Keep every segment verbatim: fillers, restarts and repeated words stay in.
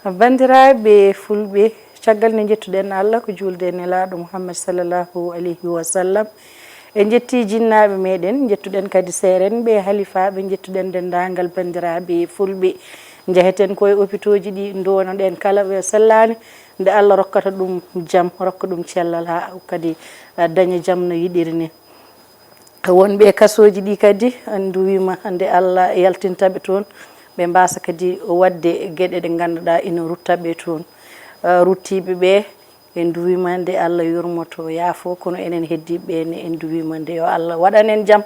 Banndiraaɓe fulɓe, caggal nde njettuɗen Allah ko juulde e nelaaɗo Muhammad sallallahu alayhi wa sallam, en njetti jinnaaɓe meɗen, njettuɗen kadi seerenɓe, halifaaɓe, njettuɗen denndaangal banndiraaɓe fulɓe. Njaheten ko e opitooji ɗi, nduwanoɗen kala ɓe sellaani, nde Allah rokkata ɗum jam, rokka ɗum cellal, haa kadi, ah, daña jam no yiɗiri ni. Wonɓe e kasooji ɗi kadi, en nduwiima nde Allah yaltinta ɓe toon, ɓe mbaasa kadi waɗde geɗe ɗe ngannduɗaa ina rutta ɓe toon. Ah, ruttiiɓe ɓe, en nduwiima nde Allah yurmoto, yaafo, kono enen heddiiɓe ɓe ne, en nduwiima nde yo Allah waɗan en jam,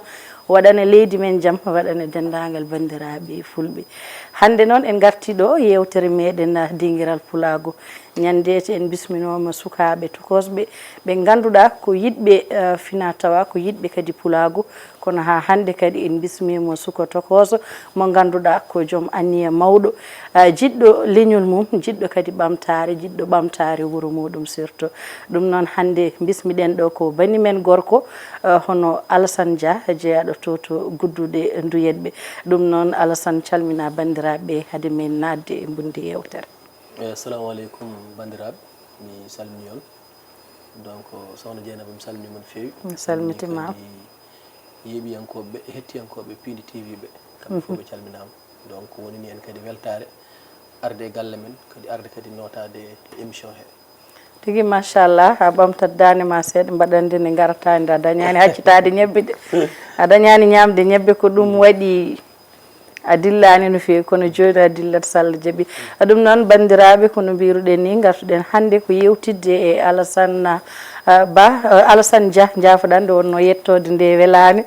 waɗana leydi men jam, waɗana denndaangal banndiraaɓe fulɓe. Hannde noon en ngartii ɗo yeewtere meɗen, ah, Dingiral Pulaagu. Ñande eto en bisminooma sukaaɓe tokosɓe ɓe ngannduɗaa ko yiɗɓe, eh, fina tawa ko yiɗɓe kadi pulaagu, kono haa hannde kadi en bismiima suka tokoso mo ngannduɗaa ko joom anniya mawɗo, eh, jiɗɗo leñol mum, jiɗɗo kadi ɓamtaare, jiɗɗo ɓamtaare wuro muɗum surtout. Ɗum noon hannde bismiɗen ɗo ko bani men gorko, eh, hono Alassane Dia, jeyaaɗo to to Gudduɗe Nduyetɓe. Ɗum noon Alassane calmina banndiraaɓe hade men naatde e mbundi yeewtere. Eh, assalamu aleykum, banndiraaɓe. Mi salmini on. Donc, sohna Dieynaba, mi salmini mon feewi. Mi salmitima. Kadi yeeɓiyankooɓe ɓe, hettiyankooɓe Piindi T V ɓe, kamɓe fof ɓe calminaama. Donc, woni ni en kadi weltaare arde e galle men, kadi arde kadi nootaade e émission he. Tigi, machallah, a ɓamtat daande ma seeɗa, mbaɗande nde ngarataani, a dañaani haccitaade ñebbe de. A dañaani ñaamde ñebbe, ko ɗum waɗi a dillaani no feewi, kono jooni a dillat, so Allah jaɓi. Ɗum noon, banndiraaɓe, ko no mbiruɗen ni, ngartuɗen hannde ko yewtidde e Alassane, ah, Ba, ah, Alassane Dia, njaafoɗaa, nde wonnoo yettoode nde welaani.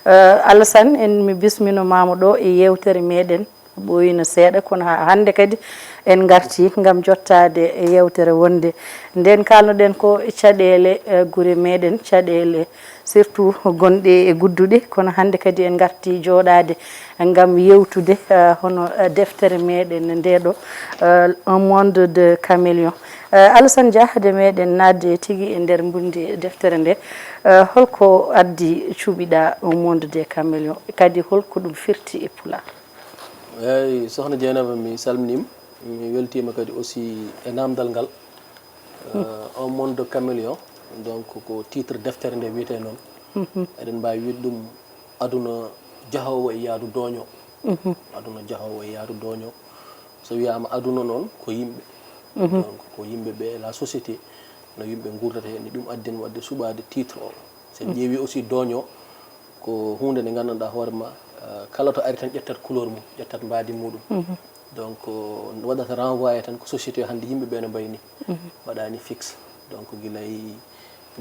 Ah, Alassane, en mi bisminomaama ɗo e yeewtere meɗen, ɓooyino seeɗa, kono ha-, hannde kadi en ngartii ngam jottaade e yeewtere wonde. Nden kaalnoɗen ko caɗeele, eh, gure meɗen, caɗeele surtout gonɗe e Gudduɗe, kono hannde kadi en ngartii jooɗaade ngam yewtude, eh, hono, eh, deftere meɗen nde ɗo, eh, Un monde de caméléons. Eh, Alassane Dia, hade meɗen naatde tigi e nder mbundi deftere nde, eh, holko addi cuɓiɗaa Un monde de caméléons, kadi holko ɗum firti e Pulaar? Eeyi, sohna Dieynaba, mi salminiima. Mi weltiima kadi aussi e naamndal ngal. Euh, Un monde de caméléons, donc, ko titre deftere nde wiyetee noon. Eɗen mbaawi wiyde ɗum aduna jahoowo e yaadu dooño. Aduna jahoowo e yaadu dooño. So wiyaama aduna noon, ko yimɓe. Donc, ko yimɓe ɓe, la société, no yimɓe nguurdata heen, ni ɗum addi en waɗde suɓaade titre o. So en ƴeewi aussi dooño, ko huunde nde nganndanɗaa hoore ma, eh, kala to ari tan ƴettat couleur mum, ƴettat mbaadi muɗum. Donc, eh, waɗata renvoyé tan ko société hannde yimɓe ɓe no mbayi ni. Waɗaani fixe. Donc, gila e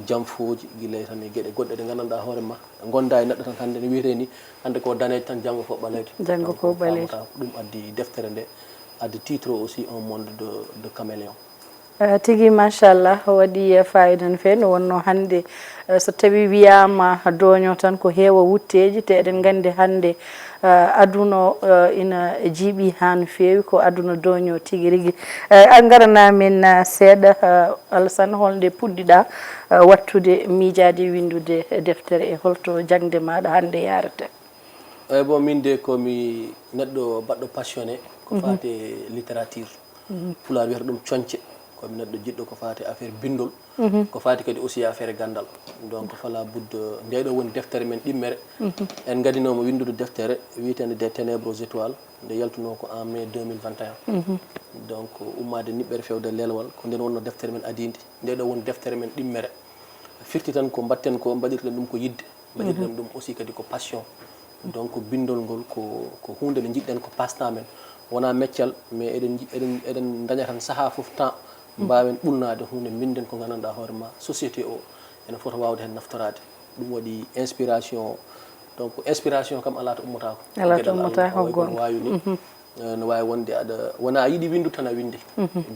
jamfooji, gila e tan e geɗe goɗɗe ɗe nganndanɗaa hoore ma, gonda e neɗɗo tan hannde no wiyetee ni, hannde ko daneejo tan, janngo ko ɓaleejo. Janngo ko ɓaleejo. Donc, faamata ko ɗum addi deftere nde, addi titre o aussi Un monde de, de caméléons. Eh, tigi, machallah, waɗi, eh, fayida no feewi. Nde wonnoo hannde, eh, so tawii wiyaama dooño tan ko heewa wutteeji, te eɗen nganndi hannde, eh, aduna o, eh, ina jiiɓi haa no feewi, ko aduna dooño tigi rigi. Eh, a ngaranaa min, eh, seeɗa, eh, Alassane, holnde puɗɗiɗaa, eh, waɗtude miijaade winndude deftere, e holto jaŋde maaɗa hannde yahrata? Eeyi, bon, min de ko mi neɗɗo baɗɗo passionné ko faati e littérature. Pulaar wiyata ɗum coñce. Ko mi neɗɗo jiɗɗo ko faati e affaire binndol. Ko faati kadi aussi e affaire ganndal. Donc, fala budde, nde ɗo woni deftere men ɗimmere. En ngadinooma winndude deftere wiyeteende Des ténèbres aux étoiles. Nde yaltunoo ko en mai deux mille vingt et un. Donc, ummaade niɓɓere fewde leelwal, ko nden wonnoo deftere men adiinde. Nde ɗo woni deftere men ɗimmere. Firti tan ko mbaɗten ko, mbaɗirten ɗum ko yiɗde. Mbaɗirten ɗum aussi kadi ko passion. Donc, binndol ngol ko, ko huunde nde njiɗɗen, ko passe-temps men. Wonaa meccal, mais eɗen nji-, eɗen, eɗen ndaña tan sahaa fof temps, mbaawen ɓulnaade huunde, mbinden ko nganndanɗaa hoore ma, société o ene fota waawde heen naftoraade. Ɗum waɗi inspiration o. Donc, inspiration kam alaa to ummotaako. Alaa to ummotaako, goonga. Geɗal Allah, a wayi kono waawi ni. Eh, no waawi wonde aɗa, wona a yiɗi winndude tan a winndi.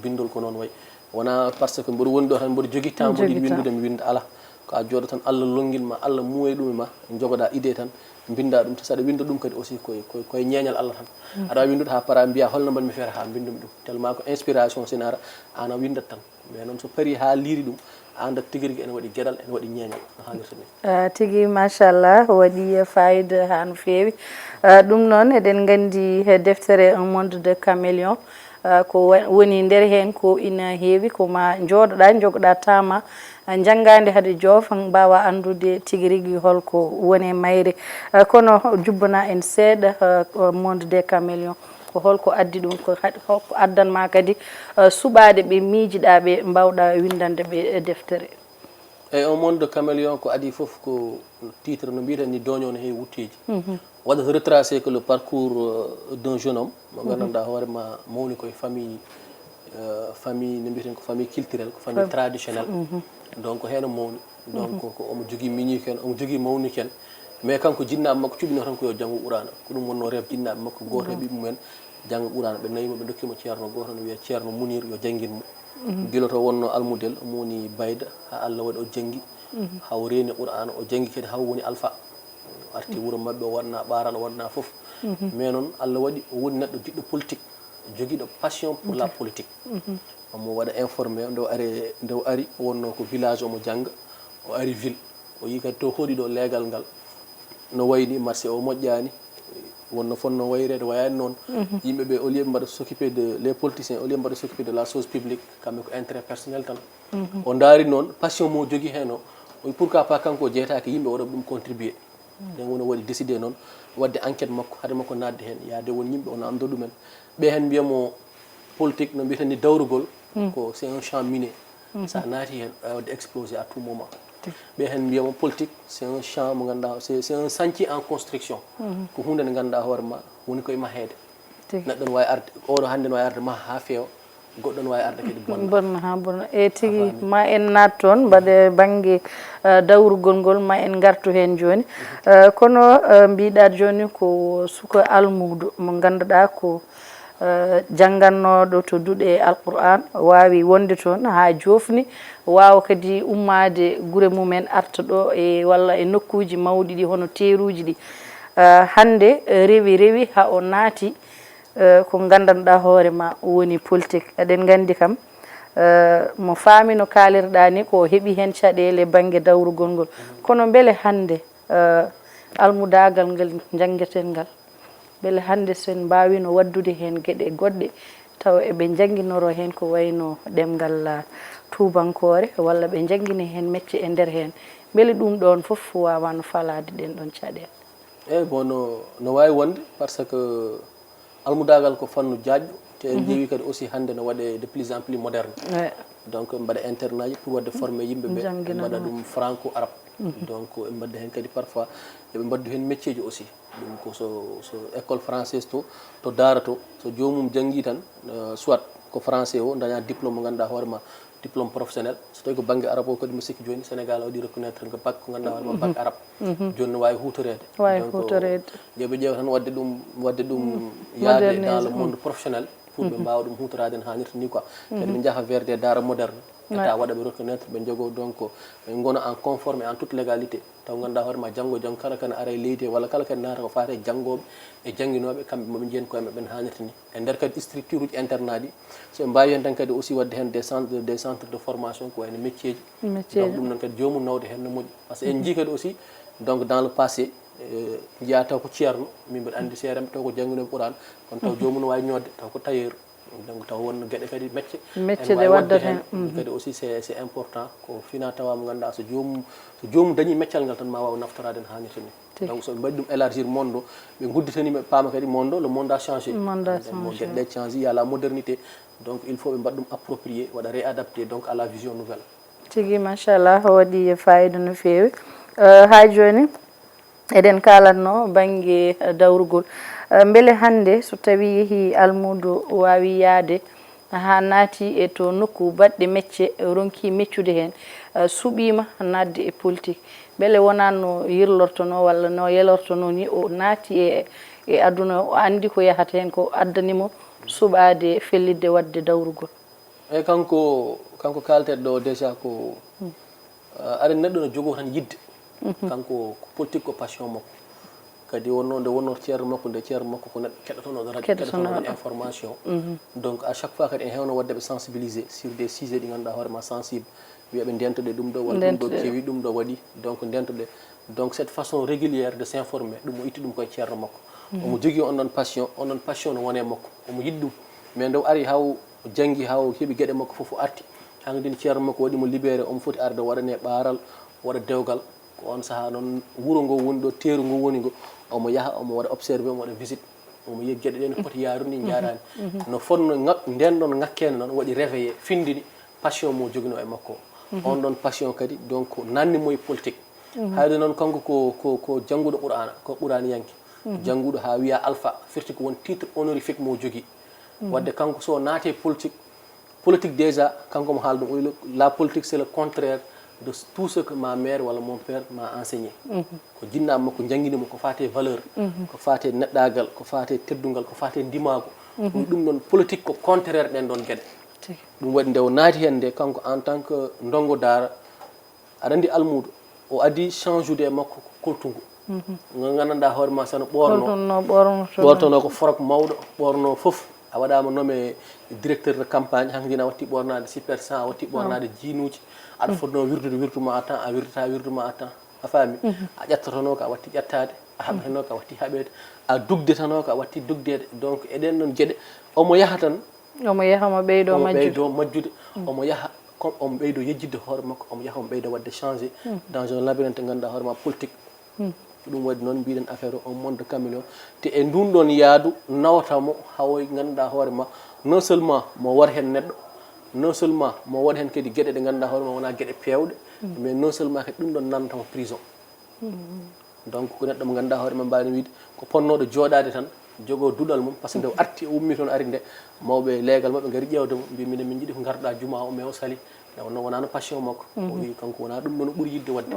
Binndol ko noon wayi. Wona parce que mboɗo woni ɗo tan, mboɗo jogii temps, mboɗo yiɗi winndude, mi winnda. Alaa. Ko a jooɗo tan, Allah lonngin ma, Allah muuya ɗum e ma, jogoɗaa idée tan, mbinnda ɗum. Te so aɗa winnda ɗum kadi aussi koye, koye, koye ñeeñal Allah tan. Aɗa waawi winndude haa para, mbiya, "Holno mbaɗmi feere haa mbinndumi ɗum?" Tellement ko inspiration, so ina ara, aan a winndat tan. Mais noon, so parii haa liiri ɗum, a anndat tigi rigi ene waɗi geɗal, ene waɗi ñeeñal, no haanirta ni. Ah, tigi, machallah, waɗi fayida haa no feewi. Ah, ɗum noon, eɗen nganndi he deftere Un monde de caméléons, Eh, ko wa- woni nder heen ko ina heewi, ko ma njooɗoɗaa, njogoɗaa taama, eh, njanngaande hade joofa, mbaawa anndude tigi rigi hol ko woni e mayre. Eh, kono jubbana en seeɗa, eh, ko Monde des Caméléons, ko hol ko addi ɗum, ko had- hol ko addan ma kadi, eh, suɓaade ɓe miijiɗaa ɓe, mbaawɗaa winndande ɓe, eh, deftere? E un monde de caméléon, ko adii fof ko titre no mbiɗen ni, dooño no heewi wutteeji. Waɗata retracé que le parcours, euh, d'un jeune homme mo nganndanɗaa hoore ma mawni koye famille, euh, famille no mbiyaten ko famille culturelle, ko famille traditionnelle. Donc heen o mawni. Donc ko omo jogii miñiiko en, omo jogii mawniiko en. Mais kanko jinnaaɓe makko cuɓinoo tan ko yo janngu Quraana. Ko ɗum wonnoo rêve jinnaaɓe makko. Gooto e ɓiɓɓe mum en jannga Quraana. Ɓe nawi mo, ɓe ndokki mo Ceerno gooto, no wiyee Ceerno Muniir, yo janngin mo. Gila to wonnoo almudel, omo woni Bayda, haa Allah waɗi o janngi, haa o reeni Quraana, o janngi kadi haa o woni alfa. O arti wuro maɓɓe, o waɗna ɓaaral, o waɗna fof. Mais noon, Allah waɗi o woni neɗɗo jiɗɗo politique, jogiiɗo passion pour la politique. Omo waɗa informé, nde o ari, nde o ari, o wonnoo ko village, omo jannga, o ari ville. O yii kadi to hoɗi ɗo leegal ngal no wayni, marché o moƴƴaani, wonno fotno wayreede, wayaani noon. Yimɓe ɓe, au lieu ɓe mbaɗa s'occuper de, les politiciens, au lieu ɓe mbaɗa s'occuper de la chose publique, kamɓe ko intérêt personnel tan. O ndaari noon passion mo jogii heen o, o wi pourquoi pas kanko o jeytaake yimɓe, o waɗa ɗum contribuer. Nden woni o waɗi décidé noon waɗde enquête makko, hade makko naatde heen, yaade won yimɓe, ono annda ɗumen. Ɓe heen mbiya mo politique, no mbiyaten ni dawrugol, ko c'est un champ miné. So a naati heen, a waɗde explosé à tout moment. Ɓe heen mbiya mo politique, c'est un champ mo ngannduɗaa, c'est, c'est un chantier en construction. Ko huunde nde ngannduɗaa hoore ma, woni koye maheede. Neɗɗo no waawi arde, oɗo hannde no waawi arde maha haa feewa, goɗɗo no waawi arde kadi bonna. Bonna haa bonna. E tigi, ma en naat toon, mbaɗe bannge, eh, dawrugol ngol, ma en ngartu heen jooni. Eh, kono, eh, mbiɗa jooni ko suka almuudo mo ngannduɗaa ko, eh, janngannooɗo to duɗe Alqur'aan, waawi wonde toon haa joofni, waawa kadi ummaade gure mum en, arta ɗo e, walla e nokkuuji mawɗi ɗi, hono teeruuji ɗi. Eh, hannde, eh, rewi, rewi haa o naati, eh, ko nganndanɗaa hoore ma woni politique. Eɗen nganndi kam, eh, mo faami no kaalirɗaa ni, ko heɓi heen caɗeele bannge dawrugol ngol. Kono mbele hannde, eh, almudaagal ngal njanngeten ngal, mbele hannde so en mbaawino waɗdude heen geɗe goɗɗe, tawa eɓe njannginoro heen ko wayno ɗemngal, ah, tuubankoore, walla ɓe njanngina heen mecce e nder heen, mbele ɗum ɗoon fof waawano falaade ɗeen ɗoon caɗeele? Eeyi, bon, no, no waawi wonde, parce que almudaagal ko fannu jaajɗo, te en ƴeewi kadi aussi hannde no waɗe de plus en plus moderne. Donc, ɓe mbaɗa internat ji pour waɗde former yimɓe ɓe, ɓe mbaɗa ɗum franco arabe. Donc, ɓe mbaɗda heen kadi parfois, eɓe mbaɗdu heen métier ji aussi. Ɗum ko so, so école française to, to daara to, so joomum janngii tan, euh, soit ko français o, daña diplôme mo ngannduɗaa hoore ma, diplôme professionnel. So tawi ko bannge arabe o kadi, mi sikki jooni Sénégal waɗi reconnaître ngo bac, ko ngannduɗaa hoore ma bac arabe. Jooni no waawi huutoreede. Waawi huutoreede. Yo ɓe ƴeew tan waɗde ɗum, waɗde ɗum yaade dans le monde professionnel pour ɓe mbaawa ɗum huutoraade no haanirta ni quoi. Kadi ɓe njaha vers des daara moderne. État waɗa ɓe reconnaître, ɓe njogoo donc, ɓe ngona en conforme en toute légalité. Taw ngannduɗaa hoore ma janngo e janngo kala kene ara e leydi he walla kala kene naata ko faati e janngooɓe e jannginooɓe, kamɓe moɓe njiyan koye maɓɓe no haanirta ni. E nder kadi structure uji internat ɗi, so ɓe mbaawi heen tan kadi aussi waɗde heen des centres, des centres de formation ko wayno métier ji. Donc ɗum noon kadi joomum nawde heen no moƴƴi. Parce que en njii kadi aussi, donc dans le passé, eh, njiyaa taw ko ceerno, min mbiɗa anndi seereeɓe taw ko jannginooɓe Quraan, kono taw joomum no waawi ñoodde, taw ko tailleur. Donc taw wonno geɗe kadi mecce. Mecce ɗe waddata heen. Kadi aussi c'est, c'est important. Ko fina tawa mo ngannduɗaa so joomum, so joomum dañii meccal ngal tan ma waaw naftoraade no haanirta ni. Donc so ɓe mbaɗi ɗum élargir monde o, ɓe ngudditanii ɓe paama kadi monde o, le monde a changé. Monde a changé. Geɗe ɗe changé, il y a la modernité. Donc il faut ɓe mbaɗa ɗum approprié, waɗa réadapté donc à la vision nouvelle. Tigi, machallah, o waɗi faayida no feewi. Eh, haa jooni, eɗen kaalatnoo bannge, eh, dawrugol. Eh, mbele hannde so tawii yehii almuudo waawi yahde haa naati e to nokku baɗɗe mecce, ronki meccude heen, eh, suɓiima naatde e politique, mbele wonaa no yirlortonoo walla no yelortonoo ni, o naati e, e aduna, o anndi ko yahata heen, ko addani mo suɓaade fellitde waɗde dawrugol? Eeyi, kanko, kanko kaalteeɗo ɗo déjà ko, ah, aɗa neɗɗo no jogoo tan yiɗde. Kanko ko politique ko passion makko. Kadi wonno nde wonno ceerno makko nde, ceerno makko ko neɗɗo keɗotono radio, keɗotono information. Donc à chaque fois kadi ene heewno waɗde ɓe sensibiliser sur des sujets ɗi ngannduɗaa hoore ma sensible. Wiya ɓe ndentoɗe ɗum ɗo walla ɗum ɗo kewi, ɗum ɗo waɗi. Donc ndentoɗe. Donc cette façon régulière de s'informer, ɗum o itti ɗum koye ceerno makko. Omo jogii on ɗon passion, on ɗon passion no wone makko. Omo yiɗi ɗum. Mais nde o ari, haa o janngi, haa o heɓi geɗe makko fof, o arti. Hankin ceerno makko waɗi mo libéré, omo foti arde o waɗane ɓaaral, o waɗa dewgal. Ko oon sahaa noon wuro ngo woni ɗo, teeru ngo woni ngo, omo yaha, omo waɗa observé, omo waɗa visite. Omo yiya geɗe ɗe no poti yaarude ni, njaaraani. No fotno ŋak-, ndeen ɗoon ŋakkeende noon waɗi réveillé, findini passion mo joginoo e makko o. Oon ɗoon passion kadi, donc, nanni mo e politique. Hayde noon kanko ko, ko, ko jannguɗo Qur'aana, ko qur'aaniyanke. Jannguɗo haa wiya alpha, firti ko won titre honorifique mo jogii. Wadde kanko so o naati e politique, politique déjà, kanko mo haala ɗum, o wi, la politique c'est le contraire de tout ce que ma mère walla mon père m'a enseigné. Ko jinnaɓe makko janngini mo ko faati e valeur, ko faati e neɗɗaagal, ko faati e teddungal, ko faati e ndimaagu. Ɗum ɗon politique ko contraire ɗen ɗon geɗe. Tigi. Ɗum waɗi nde o naati heen nde, kanko en tant que ndongo daara, aɗa anndi almuudo, o adii change ude e makko ko koltungu. Ngo nganndanɗaa hoore ma, sano ɓoorno, ɓoorno, ɓoorno ko forok mawɗo, ɓoorno fof. A waɗaama nommé directeur de campagne, hanki a watti ɓoornaade super cent, a watti ɓoornaade jiinuuji. Aɗa fotnoo wirdude wirdu ma à temps, a wirdata wirdu ma à temps. A faami? A ƴettotonoo ko a watti ƴettaade, a haɓetenoo ko a watti haɓeede, a dugdetanoo ko a watti dugdeede. Donc, e ɗen ɗon geɗe, omo yaha tan, omo yaha, omo ɓeydo omo majjude. Ɓeydo majjude, omo yaha, ko omo ɓeydo yejjitde hoore makko, omo yaha, omo ɓeydo waɗde changé dans un labyrinthe, ngannduɗaa hoore ma politique. Ko ɗum waɗi noon mbiɗen affaire o, un monde de caméléon. Te e ndun ɗon yaadu nawata mo, hawoy ngannduɗaa hoore ma, non seulement mo war heen neɗɗo, non seulement mo waɗa heen kadi geɗe ɗe ngannduɗaa hoore ma wonaa geɗe peewɗe, mais non seulement kadi ɗum ɗon nannata mo prison. Donc, ko neɗɗo mo ngannduɗaa hoore ma, mbaawmi wiide ko ponnooɗo jooɗaade tan, jogoo duɗal mum, par ce que nde o arti, o ummi toon, ari nde, mawɓe leegal maɓɓe ngari ƴeewde mo, mbi, "Minen min njiɗi ko ngarduɗaa juma o, mais o sali." Nde wonno wonaano passion makko. O wi kanko wonaa ɗum ɗon o ɓuri yiɗde waɗde.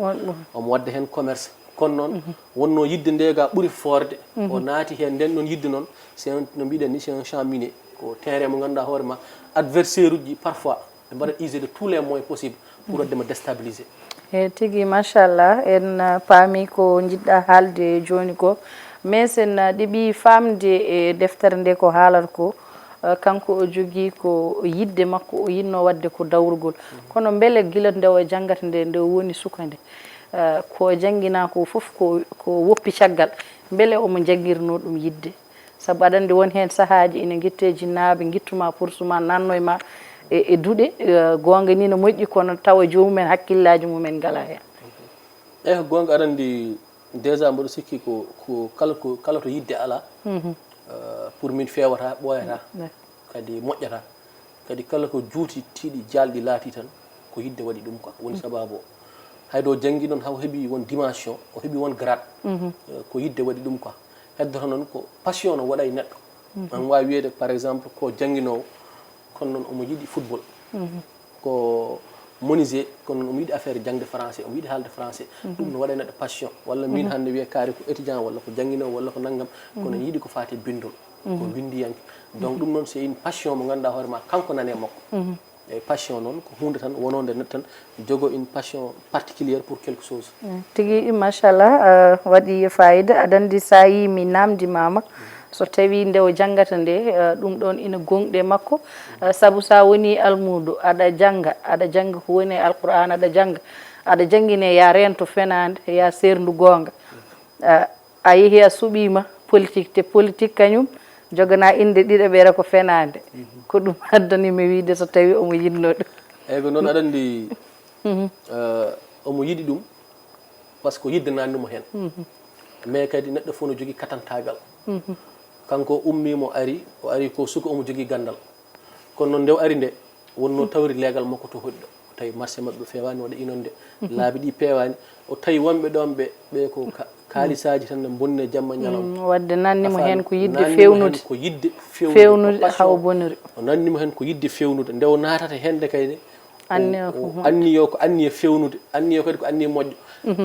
Omo waɗde heen commerce. Kono noon, wonno yiɗde nde ga ɓuri foorde. O naati heen nden ɗon yiɗde noon, c'est un, no mbiɗen ni, c'est un champ miné. Ko terrain mo ngannduɗaa hoore ma, adversaire uji parfois ɓe mbaɗa user de tous les moyens possibles pour waɗde mo déstabiliser. E tigi, machallah, en, uh, paami ko njiɗɗa haalde jooni ko. Mais sen, uh, ɗiɓi faamde e deftere nde ko haalata ko, uh, kanko o jogii ko yiɗde makko, o yiɗno waɗde ko dawrugol. Kono mbele gila nde o janngata nde, nde o woni suka nde, uh, ko janngina ko fof ko, ko woppi caggal, mbele omo janngirno ɗum yiɗde? Sabu aɗa anndi won heen sahaaji ina ngitte jinnaaɓe, ngittu ma, poursu ma, nanno e ma e, e duɗe. Eh, goonga ni no moƴƴi, kono tawa joomumen hakkillaaji mumen ngala heen. Eyi, ko goonga, aɗa anndi déjà mboɗo sikki ko, ko kala ko, kala to yiɗde alaa, eh, pour min feewata, ɓooyata, kadi moƴƴata. Kadi kala ko juuti tiiɗi jaalɗi laati tan, ko yiɗde waɗi ɗum quoi, woni sababu o. Hayde o janngi noon, haa o heɓi won dimension, o heɓi won grade, eh, ko yiɗde waɗi ɗum quoi. Heddoto noon ko passion no waɗa e neɗɗo. An waawi wiyeede, par exemple, ko jannginoowo, kono noon omo yiɗi football. Ko menuisier, kono noon omo yiɗi affaire jaŋde français, omo yiɗi haalde français. Ɗum no waɗa e neɗɗo passion. Walla min hannde wiye kaari ko étudiant, walla ko jannginoowo, walla ko nanngam, kono yiɗi ko faati e binndol. Ko winndiyanke. Donc, ɗum noon, c'est une passion mo ngannduɗaa hoore ma, kanko nane makko. E passion noon, ko huunde tan wononde neɗɗo tan, jogo une passion particulière pour quelque chose. Mm, tigi, machallah, eh, waɗi fayida. Aɗa anndi, so a yii mi naamndimaama, so tawii nde o janngata nde, eh, ɗum ɗoon ina gooŋɗi e makko. Eh, sabu so a wonii almuudo, aɗa jannga, aɗa jannga ko woni e Alqur'aan, aɗa jannga, aɗa janngine, ya reento fenaande, ya seerndu goonga. Eh, a yehi a suɓiima politique, te politique kañum jogana innde ɗiɗaɓere ko fenaande. Ko ɗum addani mi wiide so tawii omo yiɗno ɗum. Eyi, ko noon, aɗa anndi, eh, omo yiɗi ɗum, par ce que yiɗde naatni mo heen. Mais kadi neɗɗo fof no jogii katantaagal. Kanko o ummii, mo ari, o ari ko suka, omo jogii ganndal. Kono noon, nde o ari nde, wonnoo tawri leegal makko to hoɗi ɗo. O tawi marché maɓɓe feewaani, waɗa inonde. Laabi ɗi peewaani. O tawi wonɓe ɗoon ɓe, ɓe ko ka-, kaalisaaji tan ne mbonni jamma ñalawma. Mm, waɗde nanni mo heen ko yiɗde fewnude. Nanni mo heen ko yiɗde fewnude, fewnude ko passion. Haa o boniri. O nanni mo heen ko yiɗde fewnude. Nde o naatata heen nde kayne, o, anniya ko o, anniya ko anniya fewnude. Anniya kadi ko anniya moƴƴo.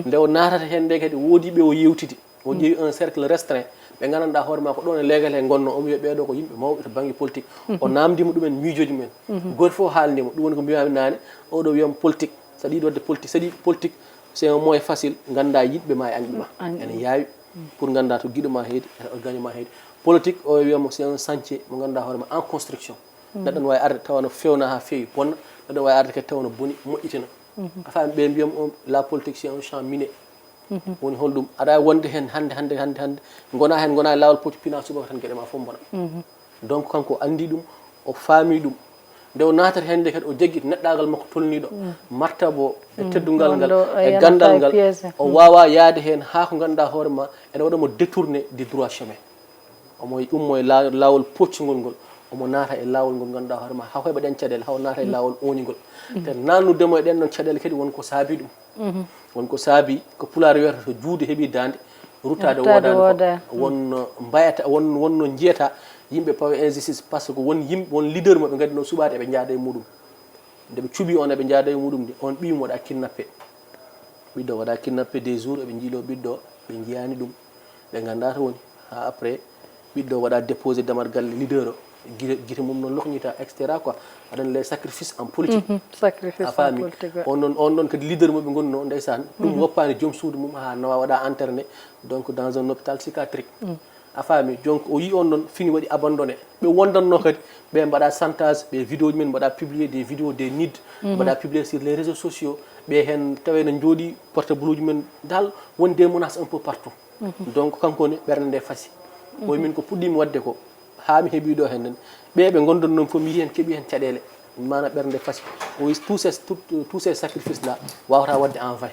Nde o naatata heen nde kadi, woodi ɓe o yewtidi. O ƴeewi un cercle restreint, ɓe nganndanɗaa hoore ma ko ɗoon e leegal he ngonnoo. Omo wiya ɓeeɗo ko yimɓe mawɓe to bannge politique. O naamndii mo ɗumen, miijooji mumen. Gooto fof haalni mo. Ɗum woni ko mbiyaami naane, oɗo wiyam politique. So aɗa yiɗi waɗde politique, so aɗa yiɗi politique, c'est un moyen facile. Nganndaa yiɗɓe ma e añɓe ma. Ene yaawi pour nganndaa to giɗo ma heedi, e to gaño ma heedi. Politique, o wiyam c'est un chantier mo ngannduɗaa hoore ma en construction. Neɗɗo ne waawi arde tawa no fewna haa feewi, bonna. Neɗɗo ne waawi arde kadi tawa no boni, moƴƴitina. A faami, ɓe mbiyam on, la politique, c'est un champ miné. Woni hol ɗum? Aɗa wonde heen hannde, hannde, hannde, hannde. Ngona heen, ngona e laawol poti pina subaka tan geɗe ma fof mbona. Donc kanko anndi ɗum, O faami ɗum. Nde o naatata heen nde kadi, o jaggita neɗɗaagal makko tolniiɗo martaba o e teddungal ngal e ganndal ngal. O waawaa yahde heen haa ko ngannduɗaa hoore ma ene waɗa mo détourné du droit chemin. Omo ummo e laawol pooccungol ngol, omo naata e laawol ngol ngannduɗaa hoore ma, haa heɓa ɗeen caɗeele, haa o naata e laawol ooñingol. Te naatnude mo e ɗeen ɗoon caɗeele kadi won ko saabi ɗum. Won ko saabi ko pulaar wiyata, so juude heɓi daande, ruttaade woodaani. Won mbayata, won wonno njiyata yimɓe pawa injustice, par ce que won yimɓe, won leader maɓɓe ngadi no suɓaade, eɓe njaada e muɗum. Nde ɓe cuɓi on, eɓe njaada e muɗum de, on ɓiyum waɗa kidnappé. Ɓiɗɗo waɗa kidnappé des jours, eɓe njiilo ɓiɗɗo, ɓe njiyaani ɗum, ɓe nganndaa to woni. Haa après, ɓiɗɗo waɗa déposé damal galle leader o, gite, gite mum noon lokñita, et cetera quoi. Aɗa les sacrifices en politique. Sacrifice en politique, ouais. On noon, on noon kadi leader mo ɓe ngonno ndeysaan, ɗum woppaani joom suudu mum, haa nawa waɗa interné, donc dans un hôpital psychiatrique. A faami, donc o yi on noon fini waɗi abandonné. Ɓe wondanno kadi, ɓe mbaɗa chantage, ɓe vidéo ji men mbaɗa publié, des vidéos des nid mbaɗa publié sur les réseaux sociaux. Ɓe heen tawa ene njooɗi portable uji men, dal won des menaces un peu partout. Donc kanko ne ɓernde nde fasi. Oy min ko puɗɗimi waɗde ko, haa mi heɓi ɗo heen nen. Ɓe ɓe ngondan noon fof mi yi heen keɓi heen caɗeele. Maanaam ɓernde fasi. O wi tous ces, tout, tous ces sacrifices là wawata waɗde en vain.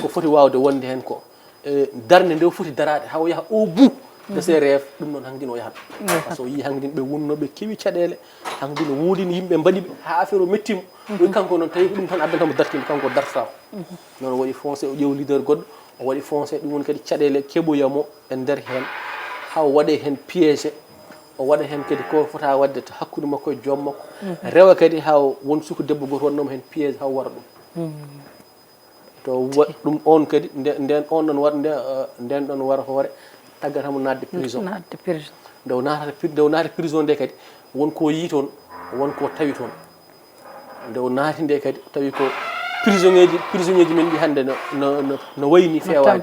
Ko foti waawde wonde heen ko, e, darnde nde o foti daraade, haa o yaha au bout de ses rêves, ɗum noon hankin o yahat. Par ce que o yii hankin ɓe wonnooɓe kewi caɗeele, hankin o woodini yimɓe mbaɗi ɓe, haa affaire o metti mo. O wi kanko noon, tawi ko ɗum tan addanta mo dartinde, kanko o dartata. Noon o waɗi foncé, o ƴeewi leader goɗɗo, o waɗi foncé, ɗum woni kadi caɗeele keɓoya mo e nder heen, haa o waɗe heen piégé, o waɗa heen kadi ko fota waɗde to hakkunde makko e joom makko. Rewa kadi haa o won suka debbo gooto waɗnoo mo heen piégé haa o wara ɗum. To wa-, ɗum on kadi, nde-, nden on ɗon waɗa, nde, eh, nden ɗon wara hoore, taggata mo naatde prison. Naatde prison. Nde o naatata pri-, nde o naati prison nde kadi, won ko yii toon, won ko tawi toon. Nde o naati nde kadi, tawi ko prisonnier ji, prisonnier ji men ɗi hannde no, no, no, no wayni feewaani.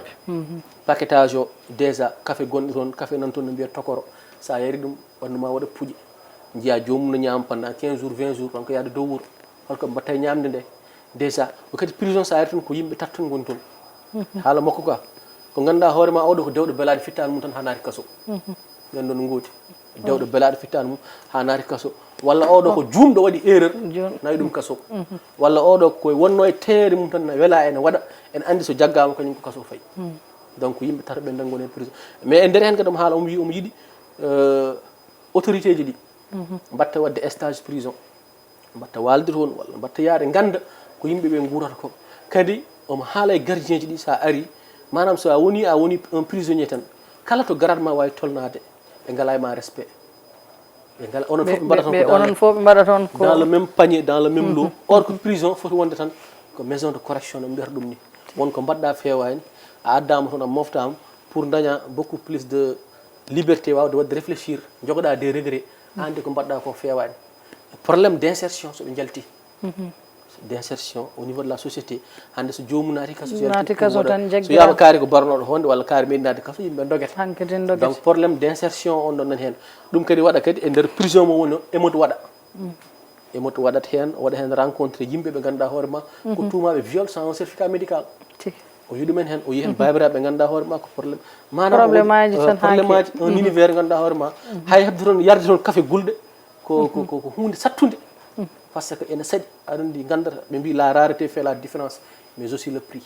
Paquetage o, déjà, café gonɗo toon, café nan toon no mbiya tokoro. So a yari ɗum, ɓanndu ma waɗa puƴe. Njiya joomum no ñaama pendant quinze jours, vingt jours, kanko yaade dow wuro. Holko mbatta e ñaamde nde? Déjà, ko kadi prison so a yari toon ko yimɓe tato tan ngoni toon. Haala makko ka, ko ngannduɗaa hoore ma oɗo ko dewɗo belaaɗo fittaandu mum tan haa naati kaso. Ɓen ɗon ngooti. Dewɗo belaaɗo fittaandu mum haa naati kaso. Walla oɗo ko juumɗo waɗi erreur, nawi ɗum kaso. Walla oɗo ko wonno e teere mum tan na wela ene waɗa, ene anndi so jaggaama kañum ko kaso fayi. Donc yimɓe tato ɓen tan ngoni e prison. Mais e nder heen kadi omo haala, omo wi omo yiɗi, euh, autorité ji ɗi mbatta waɗde stage prison. Mbatta waalde toon, walla mbatta yaade ngannda ko yimɓe ɓe nguurata ko. Kadi omo haala e gardien ji ɗi, so a ari, maanaam so a woni, a woni un prisonnier tan, kala to grade ma waawi tolnaade, ɓe ngalaa e ma respect. Ɓe ngala, onon fof ɓe mbaɗata on ko dans le, onon fof ɓe mbaɗata on ko dans le même panier, dans le même lot. Or ko prison foti wonde tan ko maison de correction, no mbiyata ɗum ni. Won ko mbaɗɗa feewaani, a addaama toon, a moftaama pour daña beaucoup plus de liberté, waawde waɗde réfléchir, jogoɗa des regrets, anndi ko mbaɗɗa ko feewaani. Problème d'insertion, so ɓe njalti. D'insertion au niveau de la société. Hannde so joomum naati kaso, so yalti, naati kaso tan, jaggira. So wiyaama kaari ko barnooɗo honde walla kaari meɗi naatde kaso, yimɓe ndogete. Hankadi ndogete. Donc problème d'insertion on ɗon nan heen. Ɗum kadi waɗa kadi e nder prison mo woni o, émeute waɗa. Émeute waɗat heen, o waɗa heen rencontré yimɓe ɓe ngannduɗaa hoore ma ko tuumaaɓe viol sans un certificat médical. Tigi. O yi ɗumen heen, o yi heen baabiraaɓe ɓe ngannduɗaa hoore ma ko problème. Maanaam ko woni, problème aji, euh, tan, problème aji, un univers ngannduɗaa hoore ma. Hay heɓde toon, yarde toon café gulɗe, ko, ko, ko, ko huunde sattunde. Par ce que ene saɗi, aɗa anndi, nganndata, ɓe mbii la rareté fait la différence, mais aussi le prix.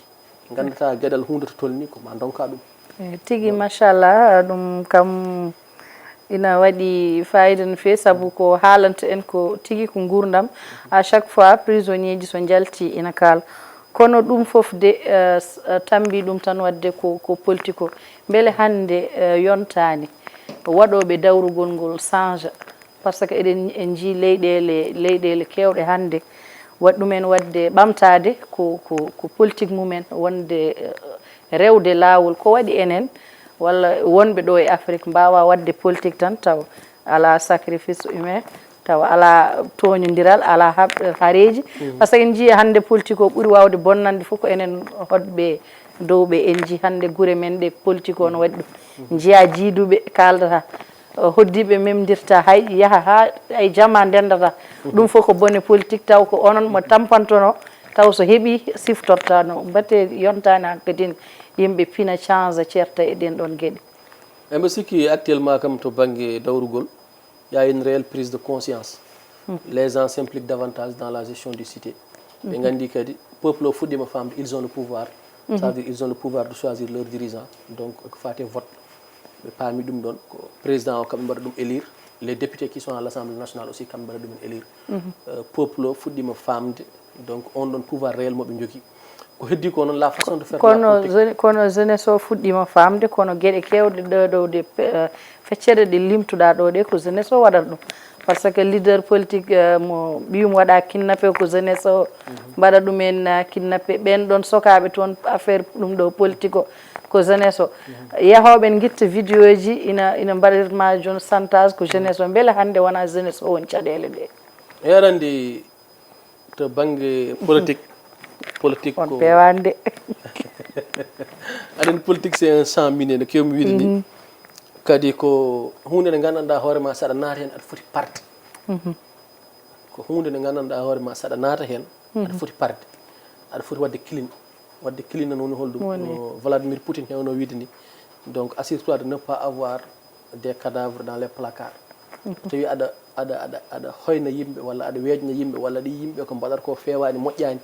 Nganndata geɗal huunde to tolni, ko ma ndonka ɗum. Eh, tigi, machallah, ɗum kam ina waɗi fayida no feewi, sabu ko haalanta en ko tigi ko nguurndam. À chaque fois, prisonnier ji so njalti ina kaala. Kono ɗum fof de, eh, s-, eh, tambi ɗum tan waɗde ko, ko politique o. Mbele hannde, eh, yontaani waɗooɓe dawrugol ngol changea? Par ce que eɗen, en njii leyɗeele, leyɗeele keewɗe hannde, waɗi ɗumen waɗde ɓamtaade ko, ko, ko politique mumen, wonde, eh, rewde laawol. Ko waɗi enen, walla wonɓe ɗo e Afrique, mbaawa waɗde politique tan taw alaa sacrifice humain, taw alaa tooñondiral, alaa haɓ-, hareeji. Par ce que en njii hannde politique o ɓuri waawde bonnande fof ko enen hoɗɓe dow ɓe. En njii hannde gure men ɗe politique o no waɗi ɗum. Njiya jiiduɓe kaaldata. Hoddiiɓe memdirta, hay yaha haa ay jama ndenndata. Ɗum fof ko bone politique, taw ko onon mo tampantono, taw so heɓi siftortano. Mbaɗte yontaani hankadin yimɓe pina, change, ceerta e ɗeen ɗoon geɗe. Eɓe sikki actuellement kam to bannge dawrugol, Il y a une réelle prise de conscience. Les gens s'impliquent davantage dans la gestion du cité. Ɓe nganndi kadi peuple o fuɗɗiima famde, ils ont le pouvoir. Ça veut dire ils ont le pouvoir de choisir leurs dirigeants. Donc ko faati e vote, ɓe paami ɗum ɗon, ko président o kamɓe mbaɗa ɗum élire. Les députés qui sont à l'Assemblée nationale aussi kamɓe mbaɗa ɗum élire. Euh, peuple o fuɗɗiima famde, donc on ɗon pouvoir réel mo ɓe njogii. Ko heddi ko noon la façon de faire de la kono politique. Jeune- kono jeunesse o fuɗɗiima famde, kono geɗe kewɗe ɗo ɗo de pe- eh, feccere ɗe limtuɗa ɗo ɗe, ko jeunesse o waɗata ɗum. Par ce que leader politique, eh, mo ɓiyum waɗa kidnappé, ko jeunesse o mbaɗa ɗumen, eh, kidnappé. Ɓen ɗon sokaaɓe toon affaire ɗum ɗo politique o, ko jeunesse o. Yahooɓe ngitta vidéo ji ina ina mbaɗirma joon chantage, ko jeunesse o. Mbele hannde wona jeunesse o woni caɗeele ɗe? Eɗen anndi to bannge politique, politique On ko pewande. Aɗen politique, c'est un champ miné, no kewmi wiide ni. Kadi ko huunde nde nganndanɗaa hoore ma, saɗa naata heen aɗa foti parde. Ko huunde nde nganndanɗaa hoore ma, saɗa naata heen aɗa foti parde. Aɗa foti waɗde clean. Waɗde clean noon woni holɗum? No Vladimir Poutine hewno wiide ni. Donc assure-toi de ne pas avoir des cadavres dans les placards. So tawi aɗa aɗa aɗa aɗa hoyna yimɓe walla aɗa weeƴna yimɓe walla ɗi yimɓe ko mbaɗata ko feewaani, moƴƴaani,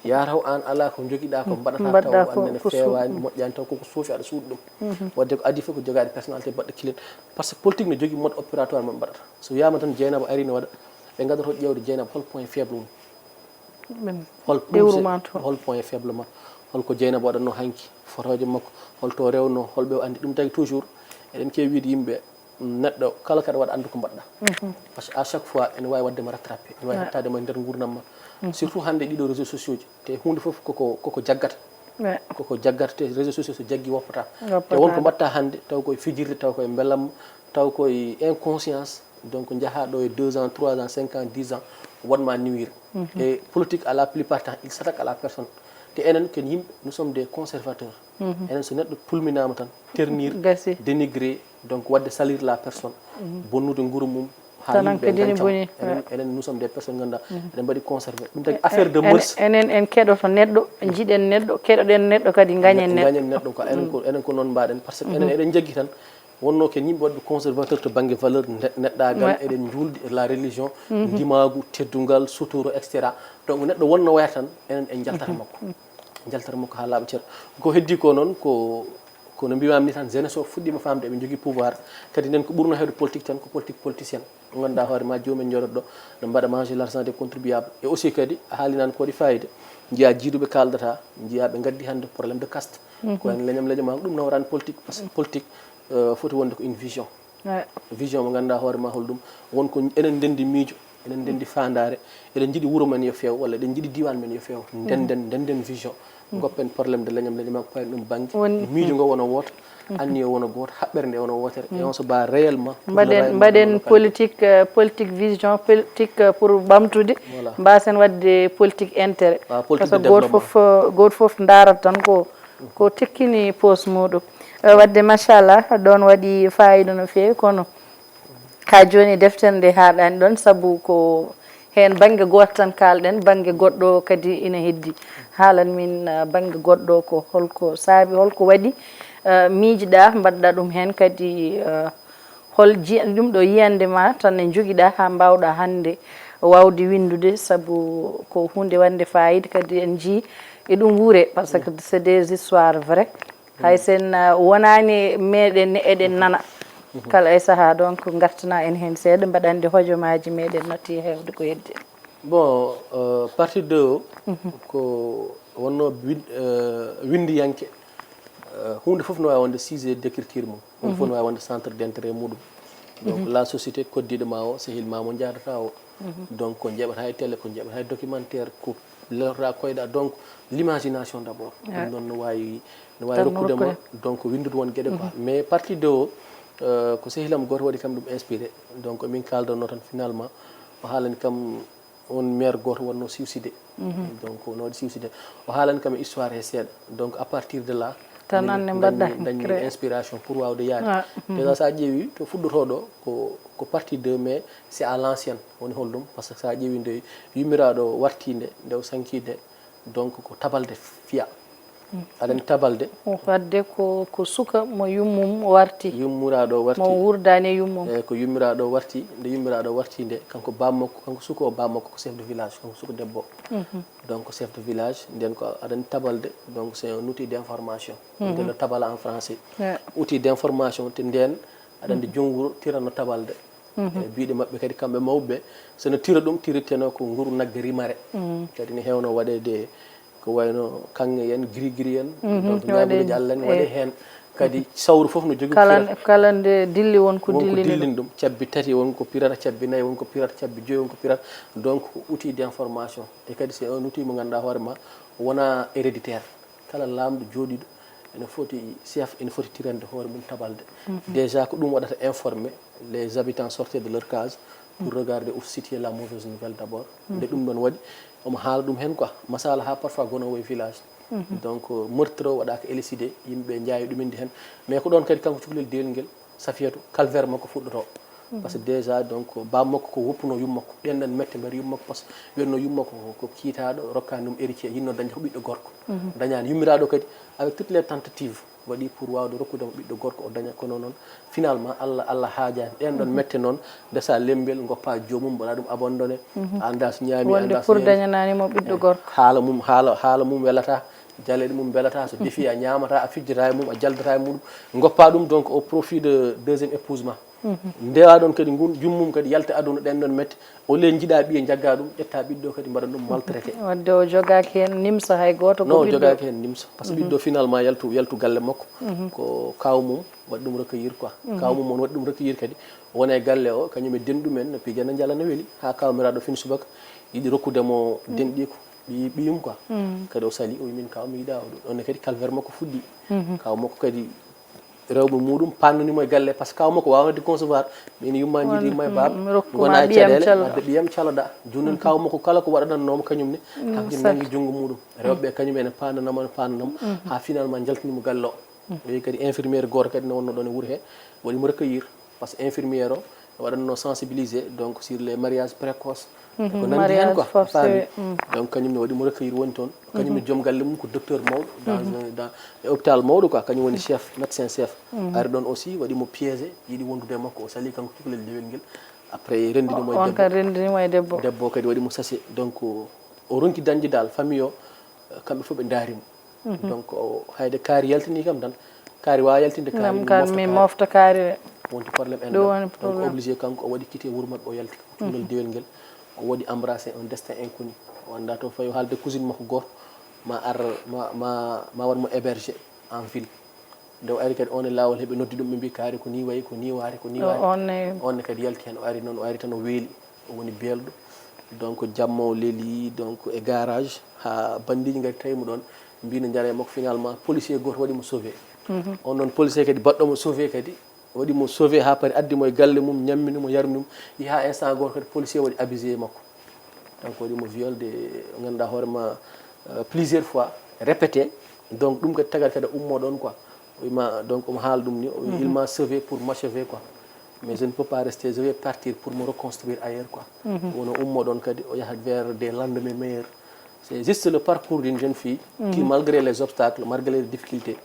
yaa taw aan alaa ko njogiɗaa ko mbaɗata taw Mbaɗɗa ko ko- annene ko su- feewaani, moƴƴaani, taw koko suufi aɗa suuɗi ɗum. Waɗde ko adii fof ko jogaade personnalité baɗɗo clean. Par ce que politique no jogii mode opératoire mo ɓe mbaɗata. So wiyaama tan Dieynaba arii no waɗa, ɓe ngaddoto ƴeewde Dieynaba hol point faible mum. Ɓen Hol iwru point ma toon. Hol point faible ma? Hol ko Dieynaba waɗatno hanki? Fotooje makko, hol to rewno, hol ɓe o anndi? Ɗum tagi toujours eɗen keewi wiide yimɓe, neɗɗo kala kaɗa waɗa anndu ko mbaɗɗa. Parce que à chaque fois ene waawi waɗde ma rattrapé, ene waawi hettaade ma e nder nguurndam ma. Surtout hannde ɗiɗo réseaux sociaux ji, te huunde fof koko koko jaggata. Ouais. Koko jaggata, te réseaux sociaux so jaggi woppata. Te Woppata. Won ko mbaɗta hannde taw koye fijirde, taw koye mbelamma, taw koye inconscience. Donc njaha ɗo e deux ans, trois ans, cinq ans, dix ans, wonma nuire. Et politique, à la plupart temps, il s'attaque à la personne. Te enen ken yimɓe, nous sommes des conservateurs. Enen so neɗɗo pulminaama tan, ternir, Gasi. Dénigrer, donc waɗde salir la personne, bonnude nguru mum, haa Tan yimɓe kadi ne ngañcam. Boni. Enen, enen nous sommes des personnes ngannduɗaa eɗen mbaɗi conservé. Ɗum tagi affaire de En- mœurs. Enen en keɗoto neɗɗo, jiɗen neɗɗo, keɗoɗen neɗɗo, kadi gañen neɗɗo. Gañen neɗɗo quoi. Enen ko enen ko noon mbaɗen, parce que enen eɗen jaggi tan. Wonno ken yimɓe waɗɓe conservateur to bannge valeur ne- neɗɗaagal, eɗen njuuldi e la religion, ndimaagu, teddungal, sutura, et cetera. Donc neɗɗo wonno waya tan, enen en njaltata makko. Njaltata makko haa laaɓa cer. Ko heddi ko noon ko kono mbimaami ni tan, jeunesse o fuɗɗiima famde eɓe njogii pouvoir. Kadi nden ko ɓurno heewde politique tan ko politique politicien. Ngannduɗaa hoore ma, joomen njooɗoto ɗo, no mbaɗa manger l'argent des contribuables. Et aussi kadi a haalii naan ko waɗi fayida. Njiyaa jiiduɓe kaaldata, njiyaa ɓe ngaddi hannde problème de caste. Ko en leñam leñam ma, ɗum naworaani politique, parce que politique, euh, foti wonde ko une vision. Ouais. Vision mo ngannduɗaa hoore ma holɗum, won ko enen ndenndi miijo, enen ndenndi faandaare, eɗen njiɗi wuro men yo feew walla eɗen njiɗi diiwaan men yo feew. Ndenden, ndenden vision. Ngoppen problème de leñam leñam ma, payen ɗum bannge. Won- Miijo ngo wona wooto, anniya wona gooto, haɓɓere nde wona wootere. Et on se bat réellement pour le Mbaɗen rayonnement de mbaɗen nos localités. Politique, euh, politique vision, politique, euh, pour ɓamtude. Voilà. Mbasen waɗde politique intérêt. Ah, politique Parce que de gooto développement. fof, euh, gooto fof ndaarata tan ko ko tekkini poos muɗum. Euh, waɗde machallah, ɗon waɗi fayida no feewi, kono haa jooni deftere nde haaɗaani ɗon, sabu ko heen bannge gooto tan kaalɗen, bannge goɗɗo kadi ina heddi. Haalan min, uh, bannge goɗɗo ko holko saabi, holko waɗi, uh, miijiɗa mbaɗɗa ɗum heen kadi, uh, hol ji-, ɗum ɗo yiyannde ma tan ne njogiɗa haa mbaawɗa hannde waawde winndude, sabu ko huunde waɗnde fayida kadi en njii e ɗum wuure, parce que c'est des histoires vraies. Hay sen, uh, wonaani meɗen eɗen nana kala e sahaa, donc ngartana en heen seeɗa, mbaɗande hojomaaji meɗen natti heewde ko heddi. Bon, euh, partie deux o, ko wonno win- euh, winndiyanke, euh, huunde fof no waawi wonde sujet d'écriture mum, huunde fof no waawi wonde centre d'intérêt muɗum. Donc la société, koddiiɗo ma o, sehil ma mo njaadata o, donc ko njeɓata e télé, ko njeɓata e documentaire, ko lelota koyɗa. Donc l'imagination d'abord, ɗum noon no waawi no waawi rokkude ma, donc winndude won geɗe quoi. Mais partie deux o, euh, ko sehilam gooto waɗi kam ɗum inspiré. Donc min kaaldanno tan, finalement o haalani kam on maire gooto wonno suicidé. Donc no waɗi suicidé, o haalani kam e histoire he seeɗa. Donc à partir de là, Tan min anne dañmi- mbaɗɗa dañmi créé. Inspiration pour waawde yaade. Ah. Déjà sa ƴeewi to fuɗɗotoo ɗo ko ko partie deux, mais c'est à l'ancienne woni holɗum, parce que sa ƴeewi nde yummiraaɗo warti nde, nde o sanki nde, donc ko tabalde fiya. Aɗa anndi tabalde. Wadde ko ko suka mo yummum warti. Yummiraaɗo o warti. Mo wurdaani e yummum. Eyi, ko yummiraaɗo o warti. Nde yummiraaɗo o warti nde, kanko baam makko, kanko suka o, baam makko ko chef de village, kanko suka debbo. Donc chef de village, nden ko aɗa anndi tabalde, donc c'est un outil d'information. Wiyetee tabala en français. Ouais. Outil d'information, te nden aɗa anndi junngo tiranno tabalde. E biiɗe maɓɓe kadi, kamɓe mawɓe, so no tira ɗum, tiriteno ko nguru nagge rimare. Kadi ne heewno waɗeede ko wayno kaŋŋe en, giri-giri en, donc ñaaguuji Allah en waɗe heen. Kadi sawru fof no jogii ko kala firata. Kala nde dilli won ko Won ko dillini ɗum. Dillini ɗum, cabbi tati, won ko pirata, cabbi nayi, won ko pirata, cabbi joyi, won ko pirata. Donc outil d'information. E kadi c'est un outil mo ngannduɗaa hoore ma wona héréditaire. Kala laamɗo jooɗiiɗo ene foti, chef ene foti tirande hoore mum tabalde. Déjà ko ɗum waɗata informer les habitants, sortir de leur case pour regarder ou situer la mauvaise nouvelle d'abord. Nde ɗum ɗon waɗi, omo haala ɗum heen quoi, masala ha parfois gonoowo e village. Donc meurtre o waɗaaka élucidé, yimɓe njaawi ɗum indi heen. Mais ko ɗon kadi kanko cukalel dewel ngel, Safiyatu, calvaire makko fuɗɗoto. Parce que déjà donc baam makko ko woppuno yummakko, ɗen ɗon mette mbaɗi yummakko, parce que wiyatno yummakko ko, ko kiitaaɗo, rokkaani ɗum héritier, yinno dañde ko ɓiɗɗo gorko. Dañaani. Yummiraaɗo kadi avec toutes les tentatives waɗi pour waawde rokkude mo ɓiɗɗo gorko, o daña, kono noon finalement Allah, Allah haajaani. Ɗen ɗon mette noon ndesa lembel, ngoppa joomum, mbaɗa ɗum abandonné. A anndaa so ñaami, a Wonde anndaa so pour ñaami. Dañanaani mo ɓiɗɗo gorko. Haala mum, haala, haala mum welata, jaleeɗe mum belata, so defi a ñaamata, a fijjata e mum, a jaldata e muɗum, ngoppa ɗum donc au profit de deuxième épouse ma. Ndewa ɗon kadi ngun, jummum kadi yalta aduna, ɗen ɗon mette. Au lieu jiɗa ɓiye, njagga ɗum, ƴetta ɓiɗɗo kadi, mbaɗa ɗum maltraité. Wadde o jogaaki heen nimsa hay gooto, ko Non, o ɓiɗɗo. Jogaaki heen nimsa. Parce que ɓiɗɗo finalement yaltu, yaltu galle makko, ko kaaw mum waɗi ɗum recueillir quoi. Kaaw mum on waɗi ɗum recueillir kadi. O wona e galle o, kañum e denɗi mum en, no pija, no njala, no weli. Ha kaaw miraaɗo fin subaka yiɗi rokkude mo denɗi ko ɓi-, ɓiyum quoi. Kadi o sali, o wi min kaaw mi yiɗa o ɗum. Ɗon ne kadi calvaire makko fuɗɗi. Kaaw makko kadi rewɓe muɗum pannani mo e galle, parce que kaaw makko waawno de concevoir. Min yumma jiɗi yumma e baaba. Rokkuma Gona e ɓiyam caɗeele, caloɗa. Wadde ɓiyam caloɗa. Jooni noon kaaw makko kala ko waɗanannoomo kañum ne, kanko ne nanngi junngo muɗum. Rewɓe kañum ene paananamo, ene paananamo. Ha finalement njaltini mo galle o. O yehi kadi infirmière gooto kadi ne wonno ɗon e wuro he, waɗi mo recueillir. Parce que infirmière o waɗanno sensibiliser donc sur les mariages précoces. E ko nanndi heen quoi, a faami. Donc kañum ne waɗi mo recueillir, woni toon. Kañum ne joom galle mum ko docteur mawɗo dans un, dans, e hôpital mawɗo quoi, kañum woni chef, médecin chef. Ari ɗon aussi, waɗi mo piégé, yiɗi wondude e makko, o sali kanko cukalel dewel ngel. Après renndini mo e On debbo. Kan renndini mo e debbo. Debbo kadi waɗi mo sachet. Donc o ronki dañde dal, famille o, kamɓe fof ɓe ndaari mo. Donc o, hayde kaari yaltini kam tan, kaari waawa yaltinde kaari, Nam kar mi mofta kaari. Wonti problème en. Ɗum woni Donc problème. Obligé kanko o waɗi quitté wuro maɓɓe, o yalti cukalel dewel ngel, o waɗi embrassé un destin inconnu. O annda to fawi haalde cousine makko gooto ma ar, ma, ma, ma waɗ mo hébergé en ville. Nde o ari kadi on e laawol heɓe noddi ɗum, ɓe mbi kaari ko ni wayi, ko ni waari, ko ni waari. On ne kadi yalti heen, o ari noon, o ari tan o weeli, o woni beelɗo. Donc jamma o leeli donc e garage, ha bandiiji ngari tawi mo ɗon, mbi no njara e makko, finalement policier gooto waɗi mo sauvé. On noon policier kadi baɗɗo mo sauvé kadi, waɗi mo sauvé ha paari, addi mo e galle mum, ñammini mo, yarmini mo, yi ha instant gooto kadi policier waɗi abusé e makko. Donc waɗi mo viol de, ngannduɗaa hoore ma, euh, plusieurs fois, répété. Donc ɗum kadi tagata kadi ummo ɗon quoi. O wima donc omo haala ɗum ni, o wi il m'a sauvé pour m'achever quoi. Mais je ne peux pas rester, je vais partir pour me reconstruire ailleurs quoi. Wono ummo ɗon kadi, o yaha vers des lendemains meilleurs. C'est juste le parcours d'une jeune fille qui, malgré les obstacles, malgré les difficultés,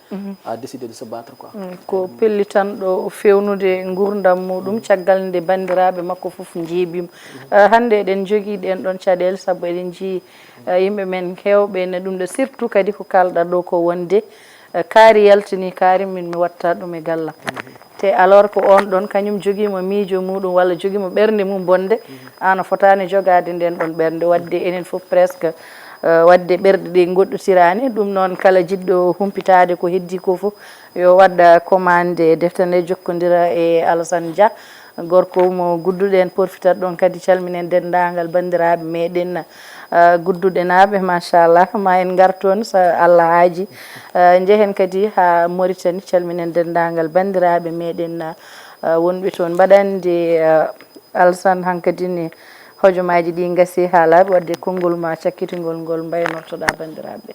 a décidé de se battre quoi. Ko pellitanɗo fewnude ngurdam muɗum caggal nde banndiraaɓe makko fof njeeɓiima. Eh, hannde eɗen njogii ɗeen ɗoon caɗeele, sabu eɗen njii, eh, yimɓe men heewɓe ne ɗum ɗo, surtout kadi ko kaalɗaa ɗo ko wonde, eh, kaari yaltini kaari, min mi watta ɗum e galla. Te alors ko on ɗon kañum jogiima miijo muɗum walla jogiima ɓernde mum bonde, aan a fotaani jogaade nden ɗon ɓernde. Wadde enen fof presque, eh, wadde ɓerɗe ɗe ngoɗɗotiraani. Ɗum noon kala jiɗɗo humpitaade ko heddii ko fof, yo waɗ commande e defte nde, jokkondira e Alassane Dia, gorko mo Gudduɗe. En porfitat ɗon kadi calminen denndaangal banndiraaɓe meɗen, eh, Gudduɗenaaɓe, machallah, ma en ngar toon so Allah haaji. Eh, njehen kadi haa Mauritanie, calminen denndaangal banndiraaɓe meɗen, eh, wonɓe toon. Mbaɗa anndi, eh, Alassane, hankadi ne hojomaaji ɗi ngasi haa laaɓi, wadde konngol ma cakkitingol ngol mbaynortoɗaa banndiraaɓe.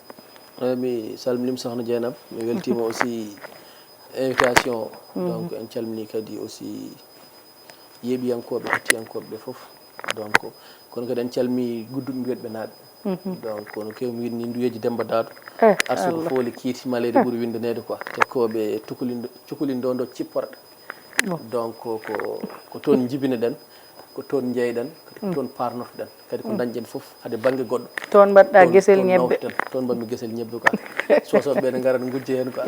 Eyi, mi salminiima sokhna Dieynaba, mi weltiima aussi invitation o. Donc en calminii kadi aussi yeeɓiyankooɓe, hettiyankooɓe ɓe fof. Donc kono kadi en calmii Gudduɗe Mbiwetɓenaaɓe. Donc kono kew mi wiɗni nduyeji Demba Daado. Arsugo fooli kiiti maleede ɓuri windaneede quoi, te ko ɓe cukulindo cukulindo ndo cipporɗe. Donc ko ko toon njibinoɗen, ko toon njeyɗen, kadi ko toon parnortoɗen, kadi ko dañɗen fof hade bannge goɗɗo. Toon mbaɗɗa gesel ñebbe. Toon mbaɗmi gesel ñebbe quoi. Sosoɓe ɓe ne ngarat ngujje heen quoi.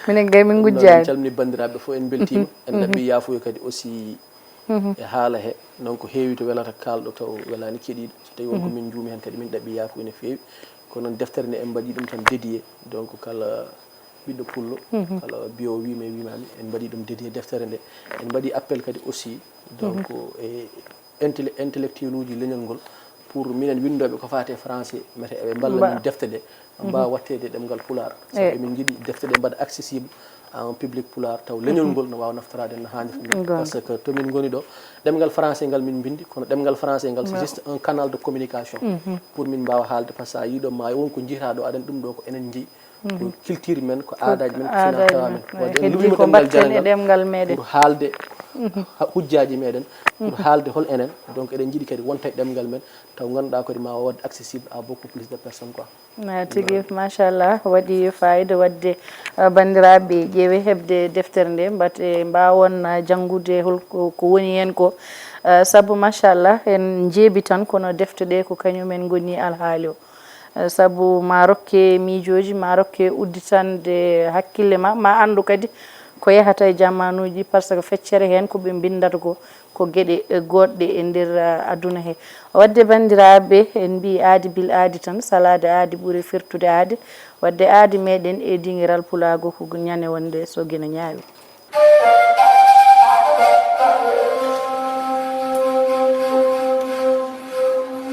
Minen gay min ngujjaani. Calmini banndiraaɓe fof, en mbeltiima. En ɗaɓɓi yaafuya kadi aussi e haala he. Donc ko heewi to welata kaalɗo taw welaani keɗiiɗo. So tawi won ko min njuumi heen kadi min ɗaɓɓi yaafuya no feewi. Kono noon deftere nde en mbaɗi ɗum tan dédié. Donc kala ɓiɗɗo pullo, kala biyo wiimi e wimaami, en mbaɗi ɗum dédié deftere nde. En mbaɗi appel kadi aussi donc e intele- intellectuel uji leñol ngol, pour minen winndooɓe ko faati e français, mete eɓe mballa min defte ɗe mbaawa waɗteede e ɗemngal pulaar. Sabu emin njiɗi defte ɗe mbaɗa accessible à un public pulaar, taw leñol ngol no waawa naftoraade no haanirta ni. Parce que to min ngoni ɗo, ɗemngal français ngal min mbinndi, kono ɗemngal français ngal c'est juste un canal de communication. Pour min mbaawa haalde, parce que a yiɗo ma won ko njiitaa ɗo aɗen, ɗum ɗo ko enen njeyi. Ko culture men, ko aadaaji men, ko finaa tawa men. Wadde en luwiima ɗemngal jarangal pour haalde hujjaaji meɗen, pour haalde hol enen. Donc eɗen njiɗi kadi wonta e ɗemngal men, taw ngannduɗaa kadi ma waɗ accessible à beaucoup plus de personnes quoi. Tigi machallah, waɗi fayida. Wadde banndiraaɓe, ƴeewe heɓde deftere nde, mbate mbaawon janngude hol ko woni heen ko. Sabu machallah en njeebi tan, kono defte ɗe ko kañum en ngoni alhaali o. Sabu ma rokke miijooji, ma rokke udditande hakkille ma, ma anndu kadi ko yahata e jamaanuuji, parce que feccere heen ko ɓe mbinndata ko ko geɗe goɗɗe e nder aduna he. Wadde banndiraaɓe, en mbii aadi bil aadi tan, salaade aadi ɓuri firtude aadi. Wadde aadi meɗen e dingiral pulaagu ko ñande wonde so geno ñaawi.